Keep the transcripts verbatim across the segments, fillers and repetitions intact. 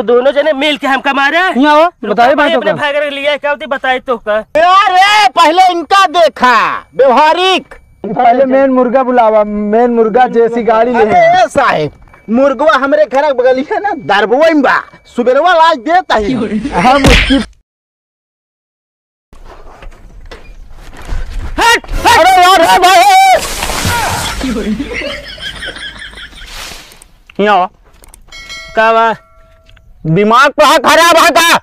तो दोनों जने मिल के हमका मारे। यहाँ आओ, तो बताइए भाई, अपने भाई के लिए क्या होती, बताई तो का। अरे, पहले इनका देखा, व्यवहारिक। पहले मेन मुर्गा बुलावा, मेन मुर्गा जैसी गाड़ी ले। अरे साहेब, मुर्गवा हमरे घर के बगलिया ना, दरबवा में बा, सुबेरवा लाज देता ही। हम उसकी हट, हट। अरे यार, हे भाई। यहाँ आवा। का बा? दिमाग तो है खराब है का?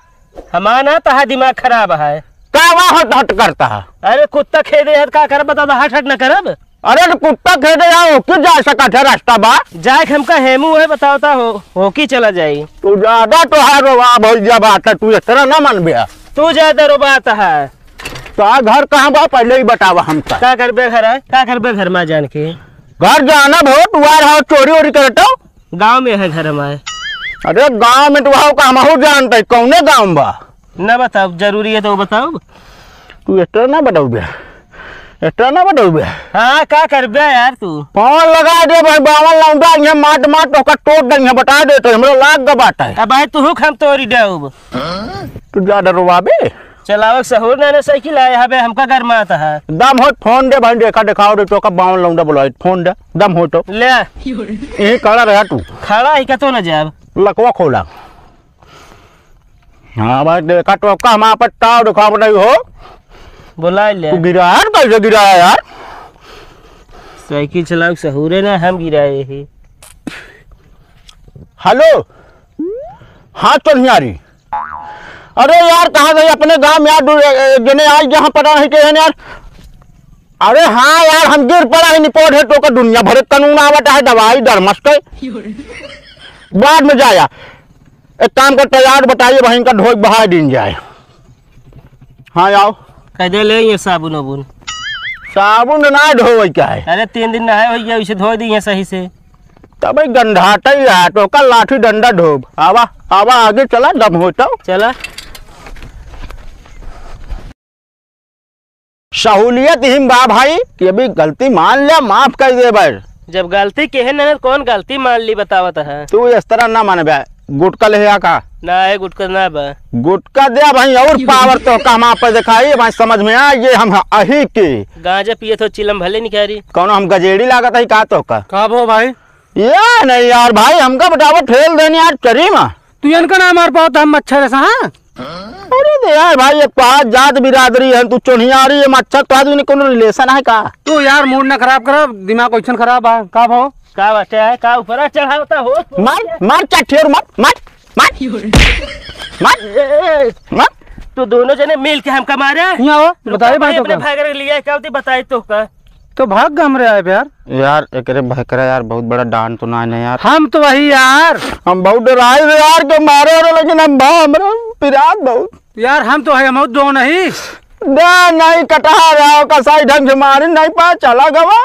हमार ना तो है दिमाग खराब है। का बा हट हट करता है? अरे कुत्ता खेदे है, का करब बता, हट हट न करब। अरे तो कुत्ता खेदे है, ओके जा सकत है, रास्ता बा। जाए के हमका हेमू है, बतावता हो, होकी चला जाई। तू ज्यादा तो है रोबा भैया बात है, तू इस तरह ना मन बे। तू ज्यादा रोबात है। तो आ घर कहाँ बा, पहले ही बतावा हमका। का करबे घर है, का करबे घर में जान के? घर जाना बहुत दुआर है, चोरी ओरी करत हो। गाँव में है घर हमारे। अरे गाँव में तो आओ का हमहू जानते, कौने गाँव बा? ना बताओ, जरूरी है तो बताओ। तू इतना ना बताओ बे, इतना ना बताओ बे। हाँ, का करबे यार तू? फोन लगा दे भाई, बावन लौंडा यहाँ माट माट ओकर तोड़ दे, यहाँ बता दे तो हमरो लाग ग बात है। अब भाई तू हुक हम तोरी देब। तू ज्यादा रोवाबे? चलावक सहूर ना, ना साइकिल आए हबे, हमका गरमात है। दम हो फोन दे भाई, देखा देखाओ रे, तो का बावन लौंडा बुलाए, फोन दे, दम हो तो। ले। यही खड़ा रहा तू। खड़ा ही का तो ना जाब। लकवा खोला। हाँ भाई, देखा तो का हमारा पर ताव दिखाओ नहीं हो। बुला ले। तू गिरा यार, कैसे गिरा है यार? साइकिल चलाओ सहूरे ना, हम गिराए ही। हेलो। हाँ चोन्हियारी। अरे यार, कहाँ गई अपने गाँव में यार, दू-, ए-, ए-, जने आई जहाँ पता नहीं के हैं यार। अरे हाँ यार, हम गिर पड़ा है निपोट है तो का दुनिया भर के कानून आवत है, दवाई डरमस के। बाद में जाया। एक काम कर, तैयार बताइए, वहीं का ढोई बहा दिन जाए। हाँ, आओ। कह दे ले ये साबुन उबुन। साबुन ना धोवे का है। अरे, तीन दिन नहाए हो गया, उसे धो दी है सही से। तब भाई गंधाता ही है, तो कल लाठी डंडा ढोब। आवा, आवा, आगे चला, दम हो तो। चला। सहूलियत ही बा भाई कि अभी गलती मान ले, माफ कर दे बर। जब गलती के है ना, कौन गलती मान ली, बतावत है? तू इस तरह ना मानबे, गुटका ले आ का? ना है, गुटका ना बा। गुटका दे भाई, और पावर तो का हम आप पे दिखाई भाई, समझ में आ ये हम अही के। गांजा पिए तो चिलम भले निकारी। कौनो हम गजेड़ी लागत है का तो का? का भो भाई? ये नहीं यार भाई, हमका बतावो ठेल देनी यार चरी में। तू इनका ना मार पाओ तो हम मच्छर ऐसा, हाँ? अरे दे यार भाई, एक तो आज जात बिरादरी है, तू चोन्हियारी है, मच्छर तो आज उन्हें कोनो रिलेशन है का? तू यार मूड ना खराब कर, दिमाग क्वेश्चन खराब है, का भो? का बात है, का ऊपर चढ़ावता हो? मार, मार चट्ठी और मार, मार, मार, मार, ए, ए, मार। तू दोनों जने मिल के हमका मारे। यहाँ आओ, रुको बताइए भाई, बात अपने होगा। भाई के लिए क्या होती, बताई तो का? तो भाग ग हमरे आए बे यार। यार, एकरे भकरा यार, बहुत बड़ा डान तो ना है यार। हम तो वही यार। हम बहुत डराए बे यार, के मारे वाले, लेकिन हम बा, हमरा पिरात बहुत। यार, हम तो है, हम दो नहीं। डा नहीं कटा रहा, का सही ढंग से मारे नहीं पा, चला गवा।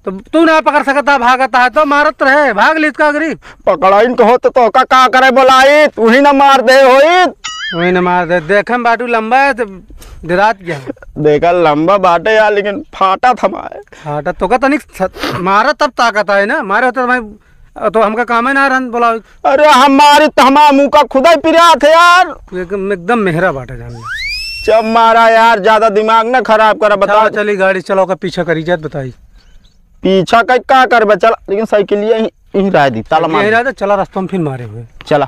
तो तू ना पकड़ सकता, भागता है तो मारत रहे, भाग लीत का करी। पकड़ाइन तो होत तो का, का करे बोलाई, तू ही ना मार दे होई। वही ना मार दे, देखे में बाटू लंबा है, तो डरात गया। देखा लंबा बाटे यार, लेकिन फाटा थमा है। फाटा तो का तनिक थ-, मारा तब ताकत आए ना, मारे होते तो भाई, तो हमका काम है ना रहन बोला। अरे हमारी तो हमारा मुंह का खुदा ही पिरात है यार। तू एकदम, एकदम मेहरा बाटे जान ले। जब मारा यार, ज्यादा दिमाग ना खराब करा, बता। चला, चली गाड़ी चलाओ का पीछा करी जात बताई। पीछा का, का करबे, चला, लेकिन साइकिल यही, यही रह दी, ताला मार यही दी। रह दे, चला रास्ता में फिर मारे हुए। चला।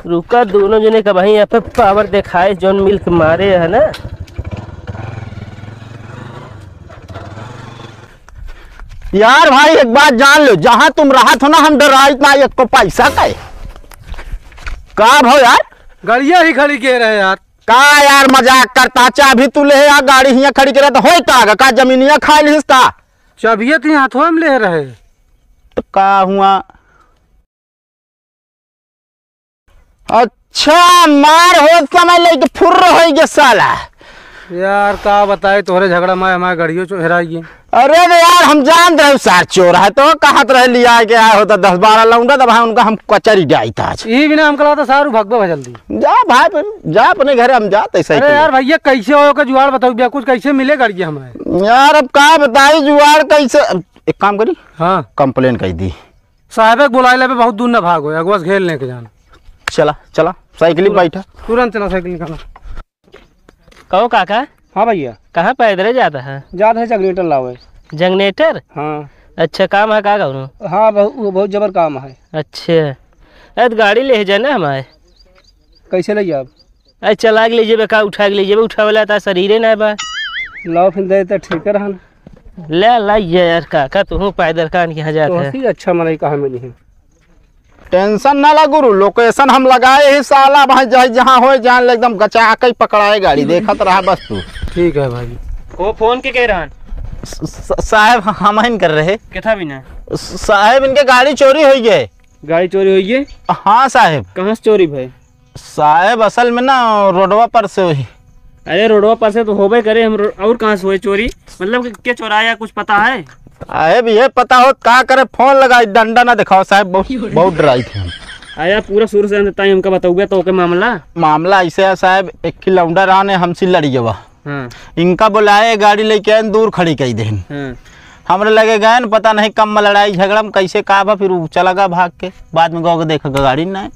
रुका, दोनों जने का वहीं यहाँ पे पावर दिखाए, जौन मिल के मारे है ना। यार भाई, एक बात जान लो, जहाँ तुम रहत हो ना, हम डराइत ना एक को पैसा का है। का भो यार? गाड़िया ही खड़ी के रहे यार। का यार मजाक करता, चाबी तू ले आ, गाड़ी हियाँ खड़ी करे तो होई का, का जमीनिया खा लिहिस का? चाबिया तो हाथवा में ले रहे। तो का हुआ? अच्छा, मार होत समय लेके फुर्र होई गे साला। यार, का बताई, तोहरे झगड़ा में हमारे गाड़ियों चो हेराई गई। अरे रे यार, हम जानत रहे सार चोर है, तो कहत रहे लिया के आए होता दस बारह लौंडा, तब हम उनका हम कचरी जाइत आज। यही बिना हमका लगता सारू भगबे भा जल्दी। जा भाई, फिर जा अपने घरे, हम जात ऐसे ही अरे करिए। यार भैया, कैसे हो का जुगाड़ बताओ भैया, कुछ कैसे मिले गाड़िया हमारे? यार, अब का बताई जुगाड़ कैसे, एक काम करी, हाँ। कंप्लेन कर दी। साहब के बुलाए लेबे, बहुत दूर न भागो, अगवा से घेर लेके जान। चला, चला, साइकिल पे बैठा। तुरंत चला, साइकिल निकाला। कहो काका। हाँ भैया। कहाँ पैदरे जात है? जात है जनरेटर लावे। जनरेटर? हाँ। अच्छा, काम है का कौनो? हाँ, बहु-, वो बहुत जबर काम है। अच्छा। अरे, तो गाड़ी ले जाए ना हमारे। कैसे ले जाब? अरे, चला के ले जेबे का, उठा के ले जेबे, उठावे ला ता शरीरे ना बा। लाओ फिर दे तो ठीक रहन। ले ला ये यार काका, तू पैदर कान के यहाँ जात है। तोहसे अच्छा मनई कहाँ मिली है? टेंशन ना ला गुरु, लोकेशन हम लगाए ही साला, भाई जाए जहाँ होए जान ले, एकदम गचा के पकड़ाए गाड़ी, देखत रहा बस तू। ठीक है भाई। वो फोन के कह रहन? स-, स-, साहब हमहिन कर रहे। किथा भी ना? स-, साहब इनके गाड़ी चोरी होई गए। गाड़ी चोरी होई गए? हाँ साहब। कहाँ से चोरी भए? साहेब, असल में ना रोडवा पर से होई। अरे, रोडवा पर से तो होबे करे, हम रो-, और कहाँ से होए चोरी? मतलब कि के चोराया, कुछ पता है? साहेब, ये पता होत का करे, फोन लगाई, डंडा ना दिखाओ साहेब, बहुत, बहुत डराई थे हम। अरे यार, पूरा शुरू से अंत ताई हमका बताउबे तो ओके मामला। मामला ऐसे है साहेब, एक ही लौंडा रहने हमसे लड़ी गवा। हाँ। इनका बुलाए, गाड़ी लेके आए, दूर खड़ी कई देन। हाँ। हमरे लगे गए न, पता नहीं कम में लड़ाई झगड़ा में कैसे का बा, फिर उ चला गा भाग के। बाद में गो के देखा गाड़ी ना है।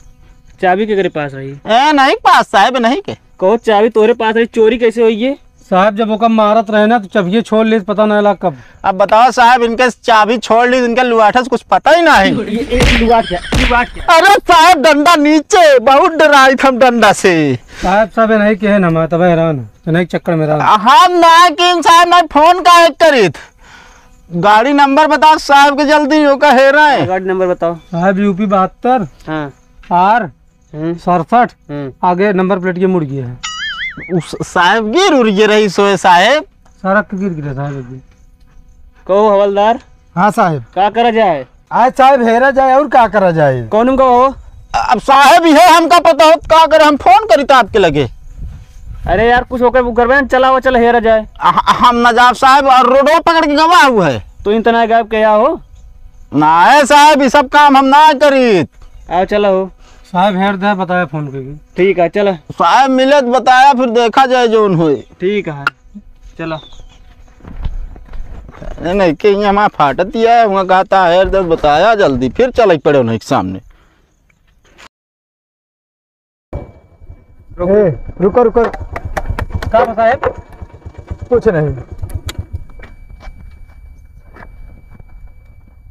चाबी केकरे पास रही? ए, नहीं पास साहेब, नहीं के। कहो चाबी तोरे पास रही, चोरी कैसे होई ये? साहेब, जब ओका मारत रहे ना, तो चाबिये छोड़ ली, पता नहीं लगा कब। अब बताओ साहेब, इनके चाबी छोड़ ली, इनके लुआठे से कुछ पता ही नहीं। ये, ये लुआठ क्या? लुआठ क्या? अरे साहेब, डंडा नीचे, बहुत डराई थे हम डंडा से। साहेब, सब नहीं कहे ना, मैं तब हैरान हूँ, नहीं चक्कर में रहा। हम ना किन साहेब, नहीं फोन का एक करीत। गाड़ी नंबर बताओ साहेब के जल्दी, ओका हेरा है। गाड़ी नंबर बताओ। साहेब, यूपी बहत्तर। हाँ। आर हम्म। सड़सठ, हम्म। आगे नंबर प्लेट के मुड़ गया है। उस साहेब गिर उड़ गए रही सोए साहेब। सड़क के गिर गिरे साहेब जी। कहो हवलदार। हाँ साहेब। का करा जाए? आज साहेब हेरा जाए और का करा जाए? कौन उनका हो? अब साहेब ये हमका पता हो का करे, हम फोन करी तो आपके लगे। अरे यार कुछ होकर वो करबे ना, चला वो चल हेरा जाए। ह-, हम ना जाब साहेब, और रोडवा पकड़ के गवा हुआ है। तो इन तना गायब के या हो? ना है साहेब, ये सब काम हम ना करीत। आओ चला हो। साहेब हेर दे, बताया फोन करके। ठीक है, चला। साहेब मिले तो बताया, फिर देखा जाए जौन होए। ठीक है, चला। अरे नहीं, के यहाँ हमारा फाटत ही है, वहाँ कहता हेर दे, बताया जल्दी, फिर चले पड़े उन्हें के सामने। ए, रुको, रुको। का बा साहेब? कुछ नहीं।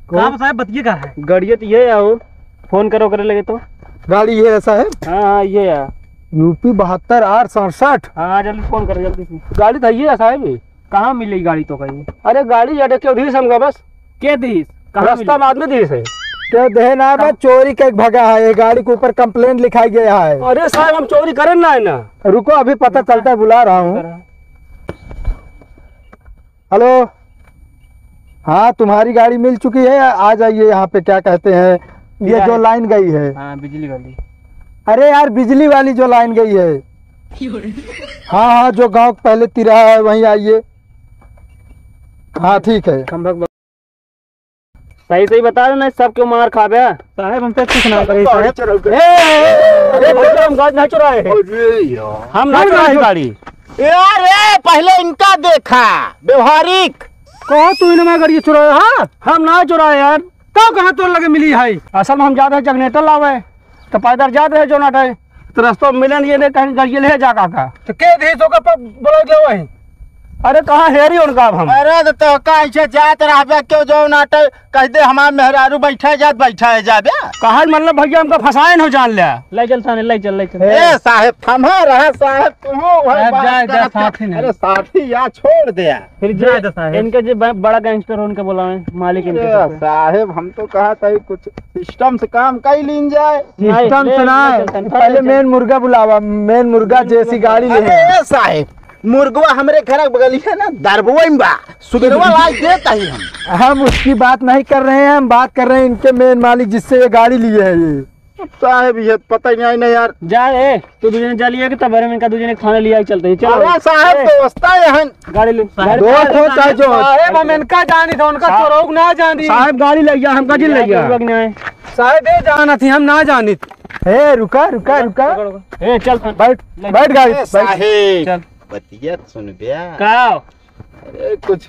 का बा साहेब, बतिये का है? गाड़िया तो ये आओ, फोन करो करे लगे तो। गाड़ी ये है साहेब? हाँ, हाँ, ये है। यूपी बहत्तर आर सड़सठ। हाँ, हाँ, जल्दी फोन करो, जल्दी से। गाड़ी तो ये है साहेब। कहाँ मिली गाड़ी तो कहीं? अरे गाड़ी अड्डे क्यों दी हमका बस? के दीस? कहाँ रास्ता मिली? बाद में दीस है। के दे ना बा, कहाँ? चोरी के भगा है, ये गाड़ी के ऊपर कंप्लेंट लिखाई गया है। अरे साहब, हम चोरी करें ना है ना। रुको, अभी पता चलता है, बुला रहा हूँ। करा। हेलो, हाँ, तुम्हारी गाड़ी मिल चुकी है, आ जाइए यहाँ पे, क्या कहते हैं, ये क्या जो है? लाइन गई है। हाँ, बिजली वाली। अरे यार, बिजली वाली जो लाइन गई है। हाँ, हाँ, जो गांव के पहले तिराहा है, वहीं आइए। हाँ, ठीक है। खंभक ब-, सही, सही बता दो, नहीं सब क्यों मार खाबे। साहब, हम तो कुछ ना करी, साहब। ए, ए, ए, ए, ए, हम गाड़ी नहीं चुराए हैं। अरे यार। हम ना चुराए गाड़ी। यार, ए, पहले इनका देखा, व्यवहारिक। कहो तू इनमें गाड़ी चुराए, हाँ? हम ना चुराए यार। कब कहाँ तोर लगे मिली है? असल में हम जात रहे जनरेटर लावे, तो पैदल जात रहे जो ना टाइम, तो रस्तों में मिले नहीं, ये कहीं गाड़ी ले जा का का। तो के दे तो का प-, बोला गया वही? अरे कहाँ हेरी उनका अब हम? अरे तो, तो का ऐसे जात रहबे क्यों जो ना टाइम, कह दे हमार मेहरारू बैठा है जात, बैठा है जाबे। कहा मतलब भैया हमका फंसाए न हो जान लिया। ले चल थाने, ले चल, ले चल। ए साहेब, थमा रहा साहेब, तू हो भाई साहब, बात जा, जा, करत साथी नहीं। अरे साथी या छोड़ दे। फिर जे जाए दो साहेब। इनके जे ब-, बड़ा गैंगस्टर हो, उनके बुलावें, मालिक इनके अरे सबके। साहेब, हम तो कहा था कुछ सिस्टम से काम कई लीन जाए। नहीं, सिस्टम ले, से ना, ले, चल, चल, पहले चल। मेन मुर्गा बुलावा, मेन मुर्गा जैसी गाड़ी ले। अरे साहेब, मुर्गवा हमरे घर के बगलिया ना, दरबवा में बा, सुबेरवा ला देता ही हम। हम उसकी बात नहीं कर रहे हैं, हम बात कर रहे हैं इनके मेन मालिक जिससे ये गाड़ी लिए है ये। साहेब, ये पता ही नहीं ना यार। जा रे, तू दू जने जा लिया कि तब हम इनका दू जने थाने लिया के चलते हैं। चलो। अरे साहेब, ए, दोस्त है हम। गाड़ी ले। साहेब, दोस्त हो चाहे जो हो। साहेब, हम इनका जानी था, उनका सा-, चोरोग ना जानी। साहेब, गाड़ी ले गया, हमका जिन ले गया। चोरोग ना है। साहेब, ये जाना थी, हम ना जानी। ए, रुका, रुका, रुका। ए, चल, बैठ, ले। बैठ गाड़ी, ए, बैठ। साहेब, चल। बतिया सुन बे। का? अरे, कुछ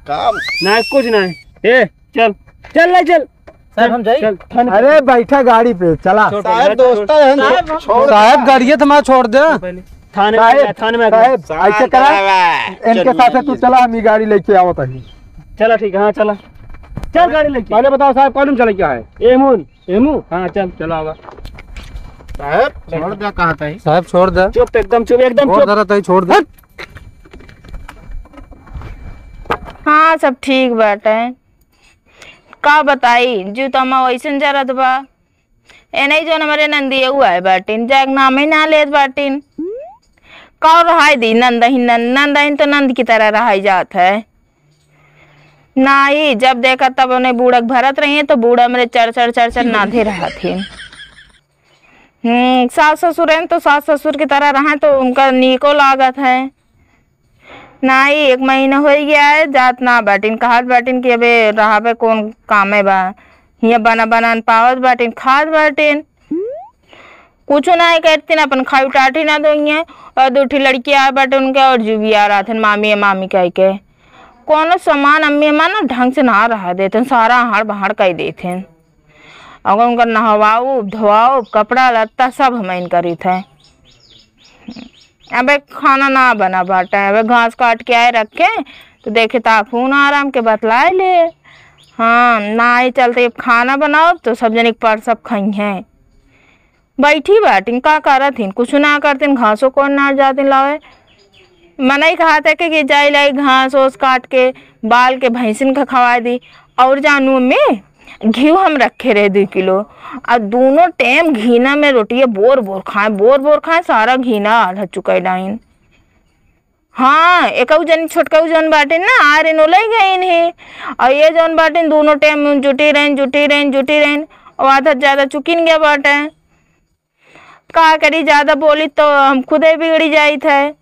काम। ना, कुछ ना। ए, चल, चल, ले चल। साहब, हम जाई? चल, थाने अरे, बैठा गाड़ी पे, चला। छोड़, साहब, बैठा, दोस्त छोड़। है, साहब, छोड़। साहब, गाड़िया तो मैं छोड़ दे। पहले थाने में साहब, आ, थाने में आ। साहब, ऐसे करा, इनके साथ तू चला, हम ये गाड़ी लेके आवत हई। चला, ठीक है, हाँ, चला। चल, गाड़ी लेके। पहले बताओ साहब, कौन में चला क्या है? एमू। एमू? हाँ, चल। चला आवा। साहब, छोड़ दे, कहा था? साहब, छोड़ दे। चुप, एकदम चुप, एकदम छोड़ चुप। दे रहा था, छोड़ दे। हट। हाँ, सब ठीक बाटे। का बताई, जूता में वैसन जरत बा। ए नहीं, जौन हमरे नंदिया हुआ है बाटिन, जाए के नाम ही ना लेत बाटिन। का रहाई दी, नंदहिन, नंद, नंदहिन तो नंद की तरह रहाई जात है। नाही, जब देखा तब उन्हें बूढ़ा के भरत रही है, तो बूढ़ा मेरे चर चर चर चर नाधे रहत है। हम्म, सास ससुर हैं तो सास ससुर की तरह रहें तो उनका नीको लागत है। नाही, एक महीना हो गया है, जात ना बाटिन, कहत बाटिन कि अबे रहाबे कौन कामे बा, हियाँ बना बना न पावत बाटिन, खात बाटिन, कुछ ना करतीन, अपन खाई टाटी ना दोइए। और दो ठी लड़की आए बाटे उनके और जुबिया रहत हैं मामी है, मामी कह के। कौनो सामान अम्मी हमार ना ढंग से ना रहा देते हैं, सारा अहाड़ बहाड़ कर देते हैं। अगर उनका नहवाओ, धोआओ, कपड़ा लत्ता सब हम इन करीत हैं। अबे खाना ना बना बाटे, अबे घास काट के आए रखे, तो देखे ता फोन आराम के बतलाए ले। हाँ, ना ही चलते, अब खाना बनाओ तो सब जने एक पर सब खाई हैं। बैठी बाटिन, का करत हिन? कुछ ना करतिन, घासो कौन ना जातिन लावे। मनई कहत है कि, कि जाई लाई घास ओस काट के, बाल के भैंसिन का खवाए दी। और जानू अम्मी, घीव हम रखे रहे दुइ किलो, और दोनों टाइम घीना में रोटिया बोर बोर खाए, बोर बोर खाए, सारा घीना आधा चुकाई डाइन। हाँ, एकऊ जन छोटकऊ जौन बाटिन ना, आरिन ओलई गइन ही। और ये जौन बाटिन दोनों टाइम जुटी रहिन, जुटी रहिन, जुटी रहिन, और आधा ज्यादा चुकिन गया बाटे। का करी, ज्यादा बोली तो हम खुदे बिगड़ी जाइत है।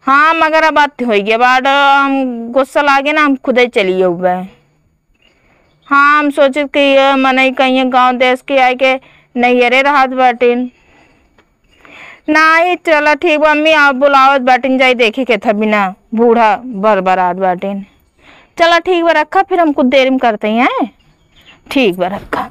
हाँ, मगर अब बात होइ गया, बात हम गुस्सा लागे ना, हम खुदे चली अउबे। हाँ, हम सोचित कि ये मनई कहीं गाँव देश के आए के नैहरे रहत बाटिन। नाही, चला ठीक बा अम्मी, आप बुलावत बाटिन, जाई देखी के था बिना बूढ़ा बरबरात बाटिन। चला ठीक बा, रखा, फिर हम कुछ देर में करते हैं। ठीक बा, रखा।